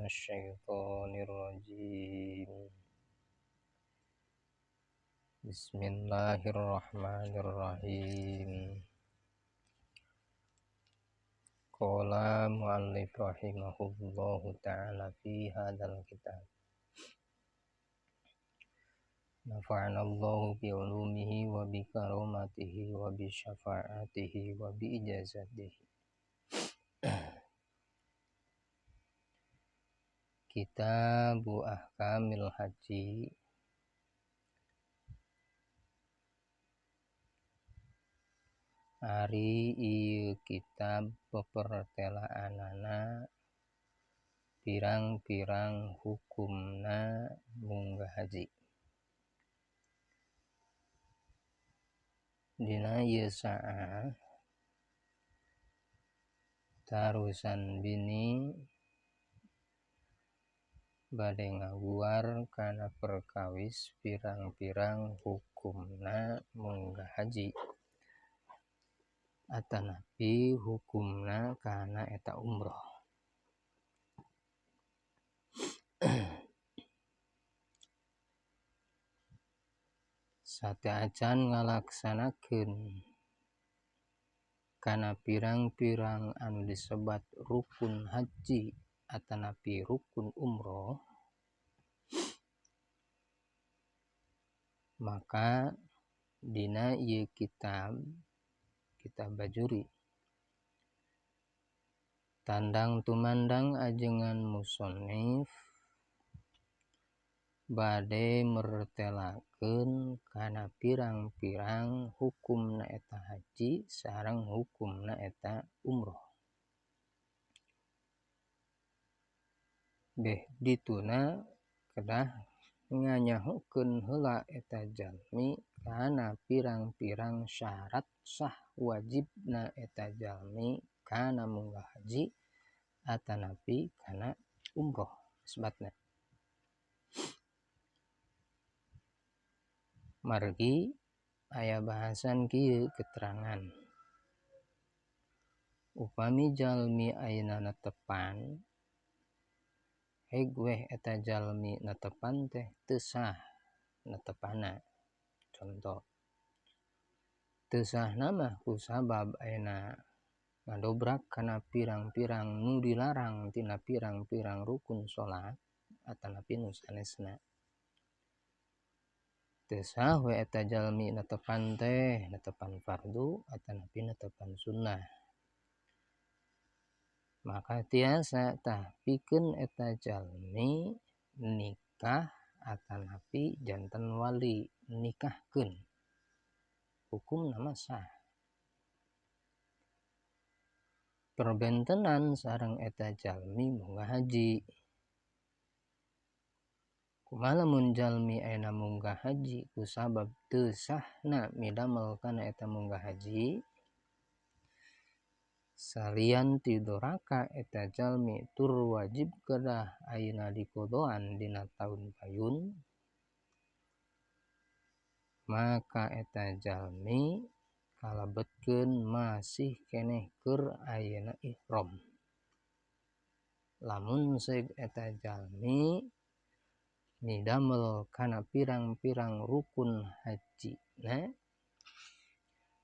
minasyaitonir rajim. Bismillahirrahmanirrahim. Qala muallif rahimahullahu ta'ala fi hadzal kitab. Nafa'ana Allahu bi ulumihi wa bi karamatihi wa bi syafaatihi wa bi ijazatihi. Kitabu Ahkamil Haji. Ari ieu kitab pepertelaanana pirang-pirang hukumna munggah haji. Dina ieu saah tarusan bini bade ngaguar kana perkawis pirang-pirang hukumna munggah haji atanapi hukumna kana eta umroh. Sateuacan ngalaksanakeun kana pirang-pirang anu disebat rukun haji atanapi rukun umroh, maka dina ieu kitab kitab Bajuri tandang tumandang ajengan musonif bade mertelakeun kana pirang-pirang hukumna eta haji sareng hukumna eta umroh. Beh dituna kedah nganyahokeun heula eta jalmi kana pirang-pirang syarat sah wajibna eta jalmi kana munggah haji atanapi kana umroh sebatna. Margi aya bahasan kieu keterangan. Upami jalmi ayeuna netepan heg weh eta jalmi netepan teh teu sah netepana. Contoh teu sahna mah kusabab ayeuna ngadobrak kana pirang-pirang nu dilarang tina pirang-pirang rukun salat atanapi nu sanesna. Teu sah we eta jalmi netepan teh netepan fardu atanapi netepan sunnah. Maka tiasa tah pikeun eta jalmi nikah atanapi janten wali nikahkeun. Hukumna mah sah. Perbentenan sareng eta jalmi munggah haji. Kumaha lamun jalmi ayeuna munggah haji kusabab teu sahna midamel kana eta munggah haji, salian ti doraka eta jalmi tur wajib kedah ayeuna dikodoan dina taun payun, maka eta jalmi kalebetkeun masih keneh keur ayeuna ihram. Lamun seug eta jalmi midamel kana pirang-pirang rukun haji na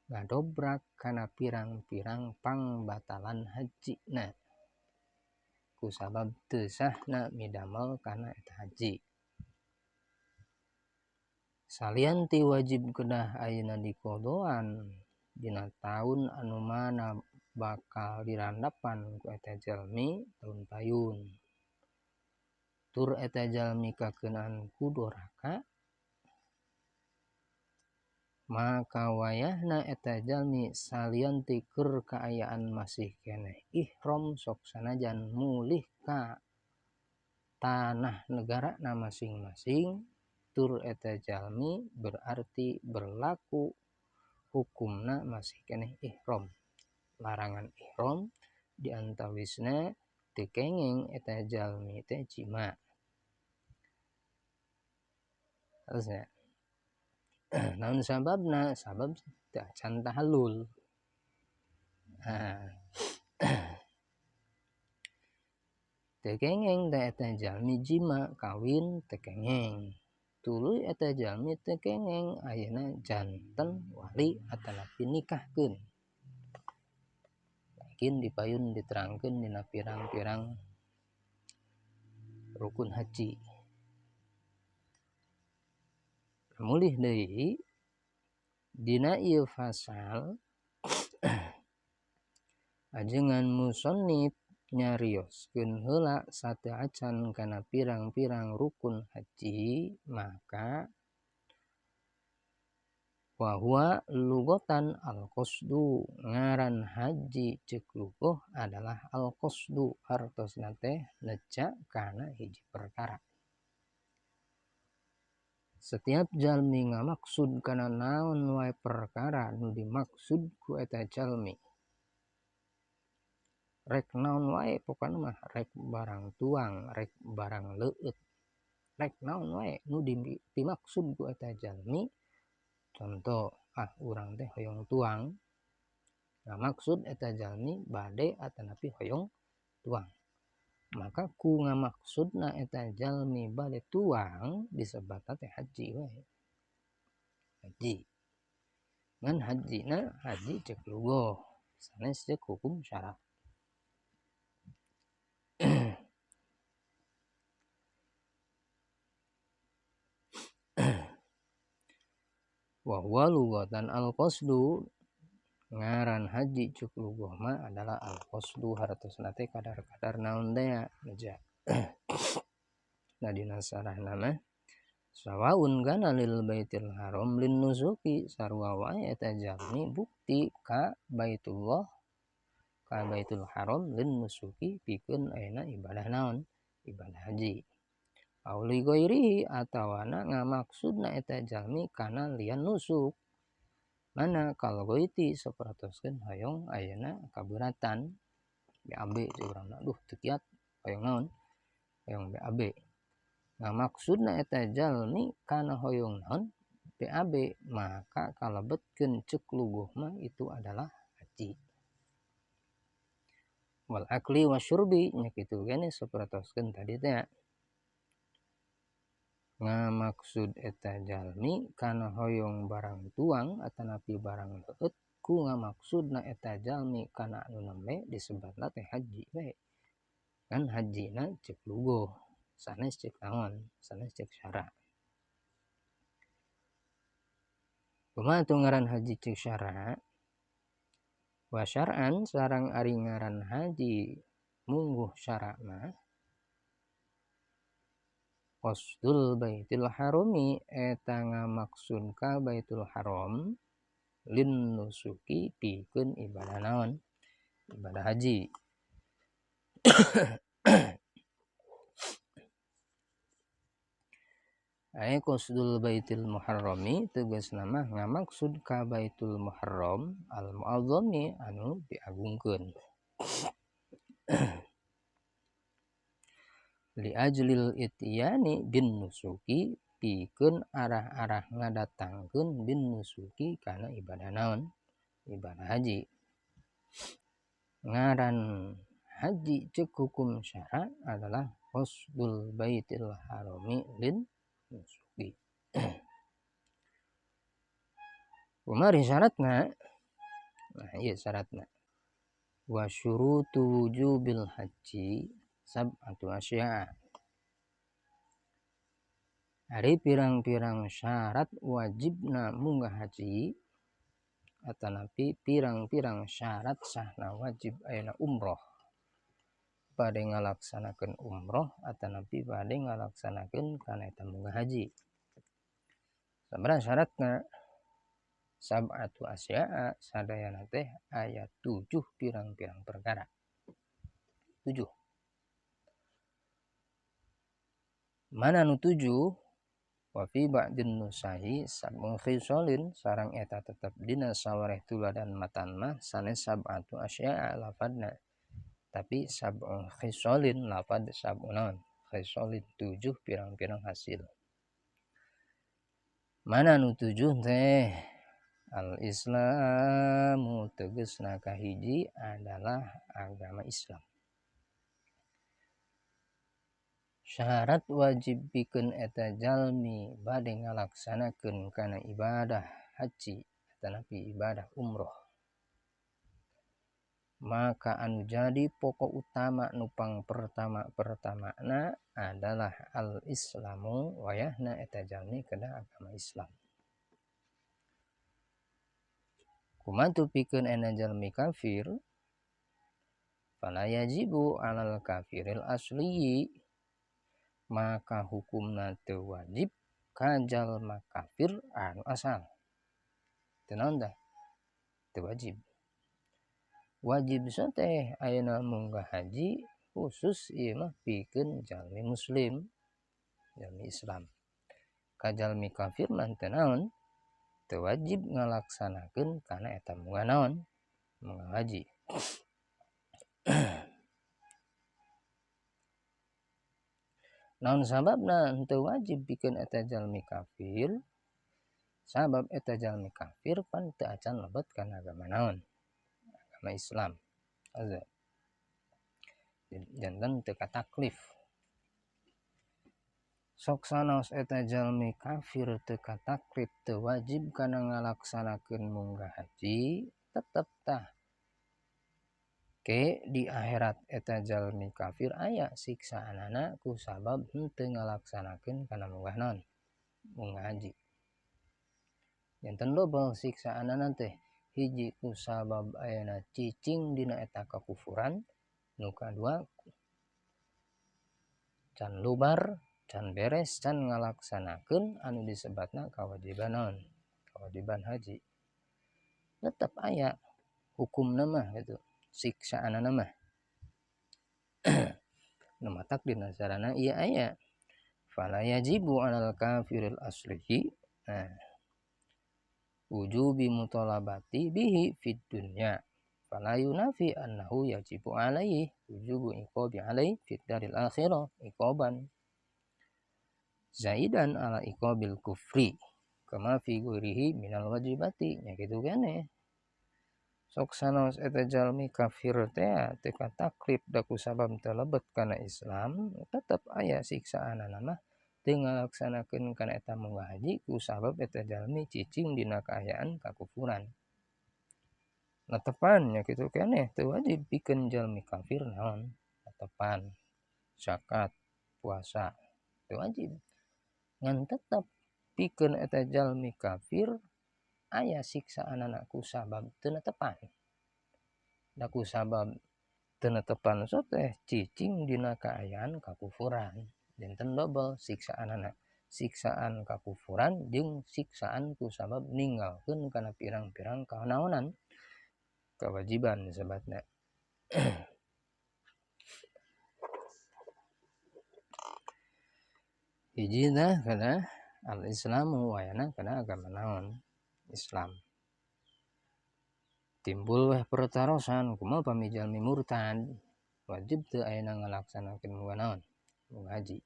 ngadobrak kana pirang-pirang pangbatalan haji na kusabab teu sahna midamel kana eta haji. Salian ti wajib kedah ayeuna dikodoan dina taun anu mana bakal dirandapan ku eta jalmi taun payun, tur eta jalmi kakeunaan ku doraka, maka wayahna eta jalmi salian ti keur kaayaan masih keneh ihram sok sanajan mulih ka tanah negarana masing-masing, tur eta jalmi berarti berlaku hukumna masih keneh ihram. Larangan ihram diantawisna teu kenging eta jalmi teh jima. Harusnya. Naon sababna? Sabab teu acan tahallul. Nah. Teu kengeng teh eta jalmi jima kawin teu kengeng. Tuluy eta jalmi teu kengeng ayeuna janten wali atanapi nikahkeun. Mungkin dipayun diterangkeun dina pirang-pirang rukun haji. Mulih deui dina ieu fasal ajengan musannif nyarioskeun heula sateuacan kana pirang-pirang rukun haji, maka wa huwa lugotan al-qasdu, ngaran haji ceuk lugoh adalah al-qasdu, hartosna teh neca kana hiji perkara. Setiap jalmi ngamaksud kana naon wae perkara nu dimaksud ku eta jalmi, rek naon wae pokona mah, rek barang tuang, rek barang leueut, rek naon wae nu dimaksud ku eta jalmi. Contoh, urang teh hoyong tuang, ngamaksud eta jalmi bade atanapi hoyong tuang, maka ku ngamaksudna eta jalmi bade tuang disebatna teh haji wae. Haji ngan hajina haji cek lugoh, sanes cek hukum syarak. Wa huwa lugatan al-qasdu, ngaran haji cek lugoh mah adalah al-qasdu, hartosna teh kadar-kadar naon teh neja. Nah dina sarahna mah sawaun kana lil baitil haram lin nusuki, sarua wae eta jalmi bukti ka Baitullah, ka Baitul Haram lin nusuki pikeun ayeuna ibadah naon, ibadah haji. Auli ghairihi atawana ngamaksudna eta jalmi kana lian nusuk, mana kalau goiti sapertoskeun hoyong ayeuna kaberatan BAB cek urangna, duh teu kiat hoyong naon, hoyong BAB. Ngamaksudna eta jalmi kana hoyong naon BAB, maka kalebetkeun ceuk luguh mah itu adalah haji. Wal akli wasyurbi nya kitu gene sapertoskeun tadi teh, ngamaksud eta jalmi kana hoyong barang tuang atanapi barang leueut, ku ngamaksudna eta jalmi kana anu nembe disebatna teh haji we. Kan hajina ceuk lugoh, sanes ceuk naon, sanes ceuk syara. Kumaha atuh ngaran haji ceuk syara? Wa syar'an sareng ari ngaran haji mungguh syara mah qasdul baitil harami, eta ngamaksud ka Baitul Haram lin nusuki pikeun ibadah naon, ibadah haji. Ai qasdul baitil muharrami tegasna mah ngamaksud ka Baitul Muharram al muazzami anu diagungkeun. Li ajlil ityani bin nusuki pikeun arah-arah ngadatangkeun bin nusuki kana ibadah naon, ibadah haji. Ngaran haji ceuk hukum syara adalah qasdul baitil harami lin nusuki. Kumari syaratna? Nah ieu syaratna. Wa syurutu wujubil haji sab'atu asya. Ari pirang-pirang syarat wajibna munggah haji atanapi pirang-pirang syarat sahna wajib ayeuna umroh, bade ngalaksanakeun umroh atanapi bade ngalaksanakeun kana eta munggah haji. Sabaraha syaratna? Sab'atu asya'a sadayana teh aya 7 pirang-pirang perkara. 7. Mana nu 7? Wa fi ba'din nusahi sab'un khisalin, sareng eta tetep dina sawareh tuladan matan mah sanes sab'atu asya'a lafadna, tapi sab'un khisalin lafad sab'un naon, khisalin 7 pirang-pirang hasil. Mana nu 7 teh? Al Islamu tegasna kahiji adalah agama Islam. Syarat wajib pikeun eta jalmi bade ngalaksanakeun kana ibadah haji atanapi ibadah umroh, maka anu jadi pokok utama nupang pertama-pertamana adalah al-islamu wayahna eta jalmi kana agama Islam. Kumantu pikeun eta jalmi kafir, fala yajibu alal kafiril asli, maka hukumna teu wajib ka jalma kafir anu asal. Teu naon tah? Teu wajib. Wajib teh ayeuna munggah haji khusus ieu mah pikeun jalmi muslim, jalmi Islam. Ka jalmi kafir mah teu naon? Teu wajib ngalaksanakeun kana eta munggah naon? Munggah haji. Naon sababna teu wajib pikeun eta jalmi kafir? Sabab eta jalmi kafir pan teu acan lebet kana agama naon? Agama Islam. Azza. Janten teu kataklif. Sok sanaos eta jalmi kafir teu kataklif teu wajib kana ngalaksanakeun munggah haji, tetep tah ke di akhirat eta jalmi kafir aya siksaanana ku sabab henteu ngalaksanakeun kana munggah naon? Munggah haji. Janten dobel siksaanana teh. Hiji ku sabab ayana cicing dina eta kakufuran, nu kadua can lubar, can beres, can ngalaksanakeun anu disebatna kawajiban naon? Kawajiban haji. Tetep aya hukumna mah gitu, siksaanana mah. Nu matak dina sarana ieu aya fala yajibu alal kafiril aslihi, nah, wujubi mutalabati bihi fid dunya fala yunafi annahu yajibu alaihi wujubu iqabi alaihi fid daril akhirah iqaban zaidan ala iqabil kufri kama fi ghairihi minal wajibati. Nya kitu keneh. Sok sanaos eta jalmi kafir teh teu kataklif da ku sabab teu lebet kana Islam, tetep aya siksaanana mah teu ngalaksanakeun kana eta munggah haji ku sabab eta jalmi cicing dina kaayaan kakufuran. Netepan nya kitu keneh teu wajib pikeun jalmi kafir naon? Netepan zakat, puasa teu wajib. Ngan tetep pikeun eta jalmi kafir aya siksaanana ku sabab teu netepan. Da ku sabab teu netepan so teh cicing dina kaayaan kakufuran. Janten dobel siksaanana, siksaan kakufuran jeung siksaan ku sabab ninggalkeun kana pirang-pirang kanaonan kewajiban sebatna. Hiji tah kana al-islamu wayana kana agama naon? Islam. Timbul weh pertarosan kumaha pami jalmi murtad wajib teu ayeuna ngalaksanakeun munggah naon? Munggah haji.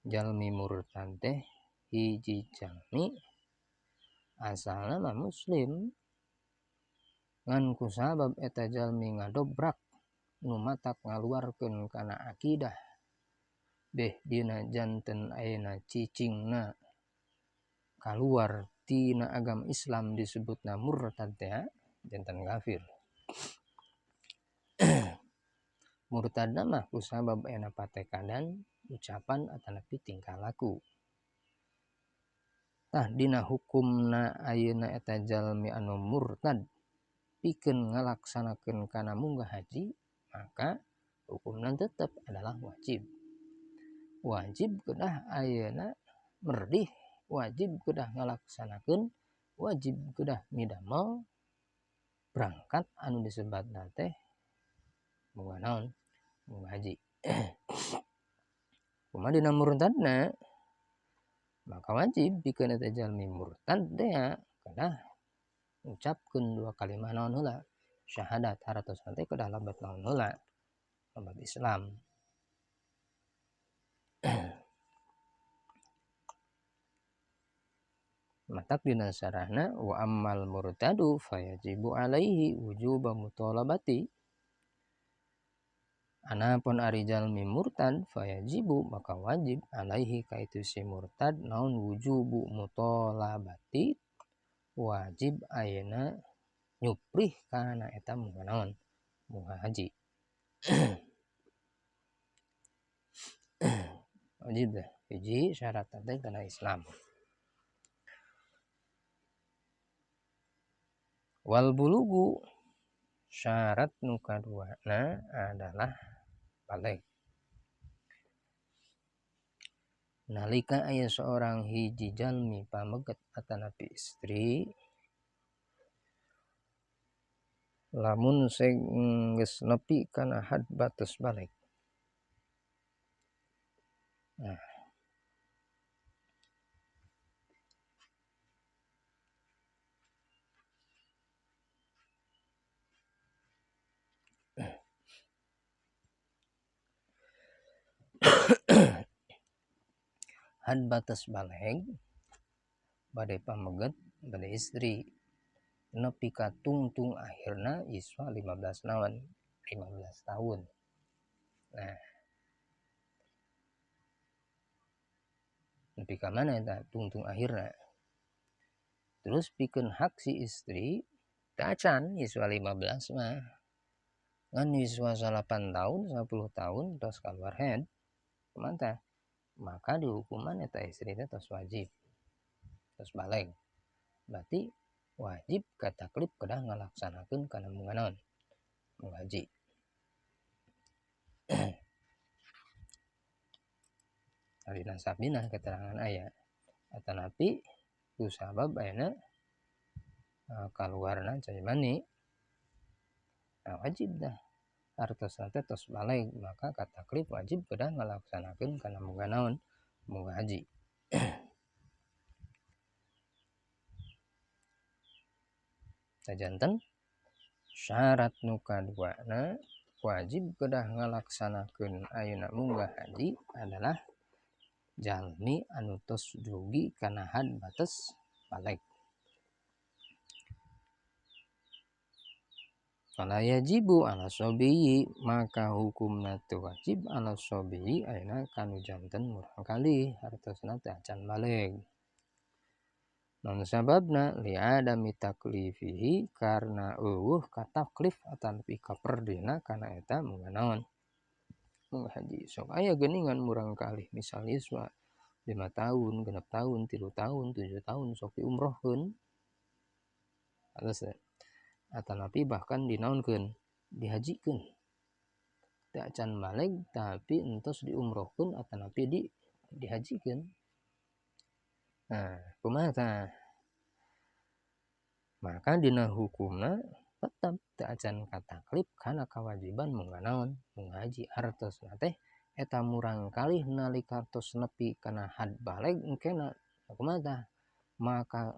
Jalmi murtad teh hiji jalmi asalna mah muslim, ngan ku sabab eta jalmi ngadobrak nu matak ngaluarkeun kana akidah beh dina janten ayeuna cicingna kaluar tina agama Islam disebutna murtad teh janten kafir. Murtad mah ku sabab ayeuna patekadan ucapan atanapi tingkah laku. Tah dina hukumna ayeuna eta jalmi anu murtad pikeun ngalaksanakeun kana munggah haji, maka hukumna tetep adalah wajib. Wajib kedah ayeuna merdih, wajib kedah ngalaksanakeun, wajib kedah midamel berangkat anu disebatna teh munggah naon? Munggah haji. Kumaha dina murtadna? Maka wajib pikeun eta jalmi murtad teh kedah ngucapkeun dua kalimat naon heula? Syahadat hartosna teh kedah lebet naon heula? Lebet Islam. Matak dina sarahna wa ammal murtadu fayajibu alaihi wujuba mutalabati. Anapun ari jalmi murtad fayajibu maka wajib alaihi ka itu si murtad naon wujubu mutolabati wajib ayeuna nyuprih kana eta munggah naon munggah haji. Wajib dah hiji syarat teh kana Islam. Wal bulugu syarat nu kaduana adalah balik. Nalika aya seorang hiji jalmi pameget atanapi istri lamun geus nepi kana had batas balik. Nah, had batas baleg bade pameget bade istri nepi ka tungtung akhirna yuswa 15 naon 15 tahun. Nah, nepi ka mana eta tungtung akhirna terus pikeun hak si istri tacan yuswa 15 mah ngan yuswa 8 tahun 10 tahun tos kaluar head kumaha maka dihukuman eta istri teh tos wajib tos baleg berarti wajib kataklif kedah ngalaksanakeun kana munggah naon munggah haji. Ari nasabina keterangan aya atanapi ku sabab ayeuna kaluarna cai mani nah, wajib dah hartosna teh tos baleg maka kataklif wajib kedah ngalaksanakeun kana munggah naon munggah haji. Sajanten syarat nu kaduana wajib kedah ngalaksanakeun ayeuna munggah haji adalah jalmi anu tos dugi kana had batas baleg. Fala yajibu ala sobiyi maka hukumna teu wajib ala sobiyi ayeuna kanu janten murangkalih hartosna teh acan baleg. Non sababna li adami taklifihi karena eueuh kataklif atanapi kaperdina kana eta munggah naon munggah haji. Sok aya geuningan murangkalih misal yuswa 5 tahun, 6 tahun, 3 tahun, 7 tahun sok diumrohkeun. Atas atanapi bahkan dinaonkeun dihajikeun teu acan baleg tapi entos diumrohkeun atanapi dihajikeun. Nah kumaha tah maka dina hukumna tetep teu acan kataklif kana kewajiban munggah naon munggah haji hartosna teh eta murangkalih nalika tos nepi kana had baleg engkena kumaha tah maka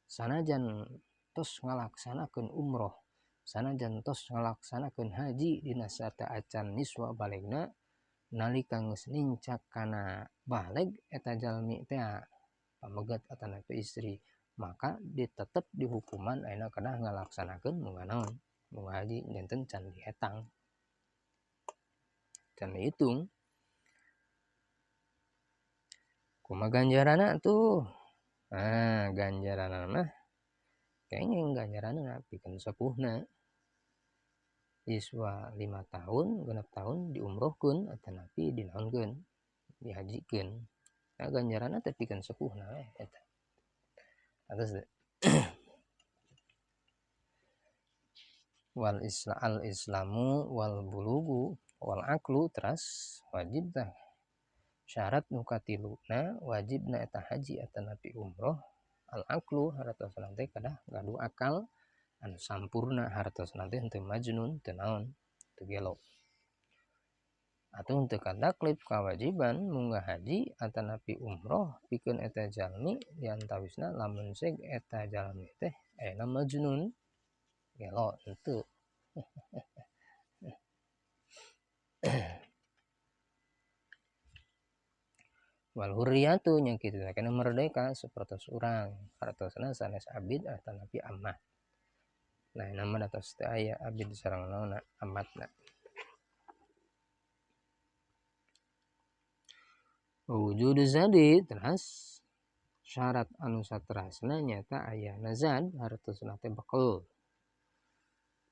sanajan tos ngalaksanakeun umroh sanajan tos ngalaksanakeun haji dina saat acan niswa balegna nalika geus nincak kana baleg eta jalmi teh pamegat atanapi istri maka ditetep dihukuman ayeuna kedah ngalaksanakeun munggah naon munggah haji janten can dihetang can dihitung. Kumaha ganjaranna tuh? Nah, ganjaranna mah kenging ganjaranna pikeun sepuhna yuswa 5 tahun 6 tahun diumrohkeun atanapi dinaonkeun dihajikeun. Nah, ganjaranna teh pikeun sepuhna we eta. Atas wal isla al islamu wal bulugu wal aklu teras wajib tah syarat nu katiluna wajibna eta haji atanapi umroh al aklu hartosna teh kedah gaduh akal anu sampurna hartosna teh henteu majnun teu naon teu gelo atau henteu kataklif kewajiban munggah haji atanapi umroh pikeun eta jalmi diantawisna lamun seg eta jalmi teh ayeuna majnun gelo henteu. Wal hurriyatu nya kitu teh kana merdeka sapertos urang hartosna sanes abid atanapi amah. Nah, nama atas teh aya abid sareng naonna amatna. Wujudu zadi teras syarat anu saterasna nyata ayana zad hartosna teh bekel.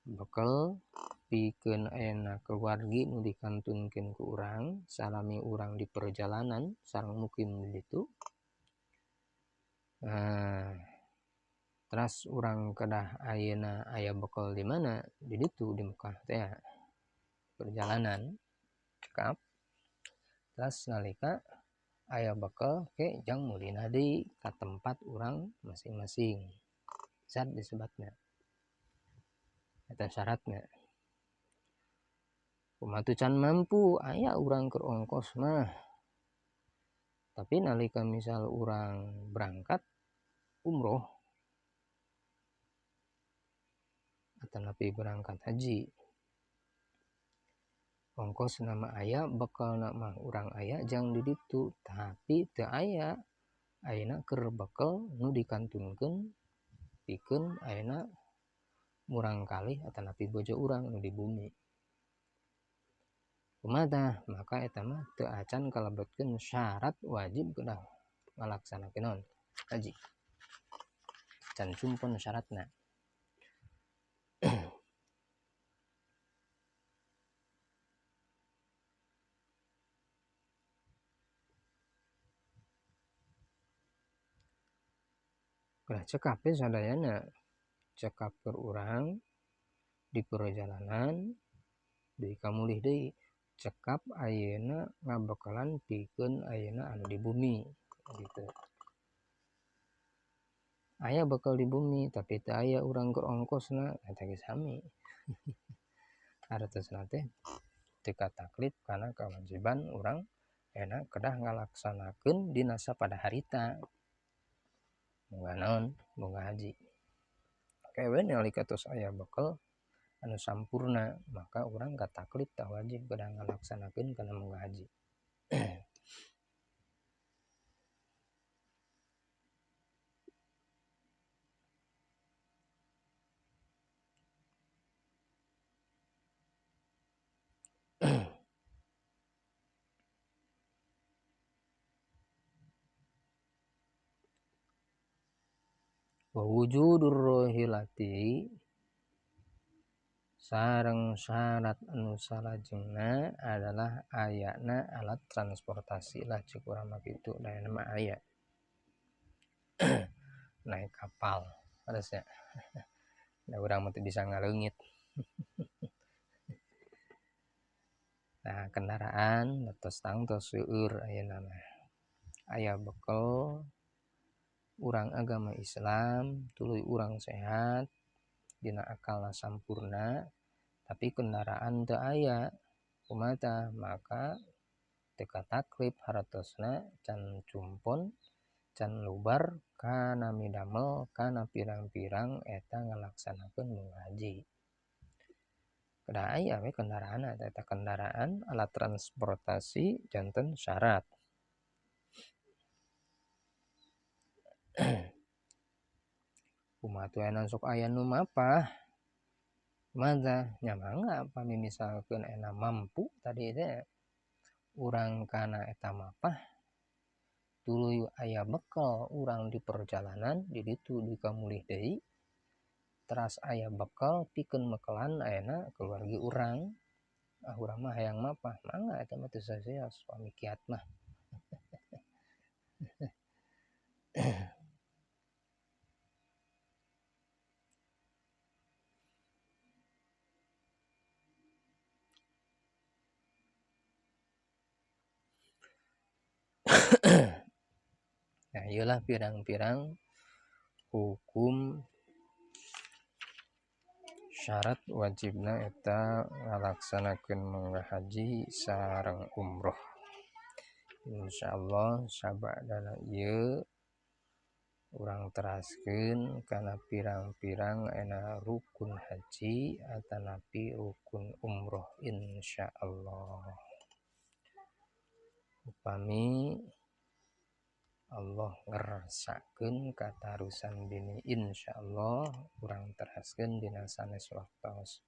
Bekel pikeun ayana keluargi nu dikantunkeun ku urang salami urang di perjalanan sareng mukim di ditu. Nah, teras urang kedah ayeuna aya bekel di mana? Di ditu di Mekah teh perjalanan cekap. Teras nalika aya bekel ke jang mulina deui ka tempat urang masing-masing. Zat disebutna. Eta syaratna. Kumaha teu can mampu aya urang keur ongkos mah. Tapi nalika misal urang berangkat umroh atanapi berangkat haji, ongkos nama aya, bekal nama urang aya jang di ditu, tapi teu aya ayeuna keur bekel nu dikantunkeun pikeun ayeuna murang kalih atanapi bojo urang nu di bumi. Kumaha tah? Maka eta mah teu acan kalebetkeun syarat wajib kedah ngalaksanakeun naon? Haji. Can cumpon syaratna. Kedah cekap we sadayana, cekap keur urang di perjalanan deui ka mulih deui, cekap ayeuna ngabekalan pikeun ayeuna anu di bumi gitu. Aya bekal di bumi tapi teu aya urang keur ongkosna eta ge sami. Hartosna teh teu kataklif kana kewajiban urang ayeuna kedah ngalaksanakeun dina sapada harita. Munggah naon? Munggah haji. Kewe nalika tos aya bekal anu sampurna, maka urang kataklif tah wajib kedah ngalaksanakeun kana munggah haji. Wa wujudur rohilati sareng syarat anu salajengna adalah ayana alat transportasi lah cek urang mah kitu, da aya mah aya. Naik kapal harusnya. Da urang mah teu bisa ngaleungit. Nah, kendaraan tos tangtos seueur ayeuna mah. Aya bekel urang agama Islam, tuluy urang sehat, dina akalna sampurna, tapi kendaraan teu aya. Kumaha tah? Maka teu kataklif hartosna can cumpon, can lubar kana midamel kana pirang-pirang eta ngalaksanakeun munggah haji. Kedah aya we kendaraan eta kendaraan alat transportasi janten syarat. Kumaha tuh aya sok aya nu mapah? Kumaha tah? Nya mangga pami misalkeun aya mampu tadi teh urang kana eta mapah tuluy aya bekal urang di perjalanan di ditu di kamulih deui teras aya bekal pikeun mekelan ayeuna keluargi urang. Ah urang mah hayang mapah, mangga eta mah teu saseos pami kiat mah. Nah, iyalah pirang-pirang hukum syarat wajibna eta ngalaksanakeun munggah haji sareng umroh. Insyaallah sabadana ieu urang teraskeun kana pirang-pirang ena rukun haji atanapi rukun umroh insyaallah. Upami Allah ngersakeun katarusan dini insyaallah urang teraskeun dina sanes waktos.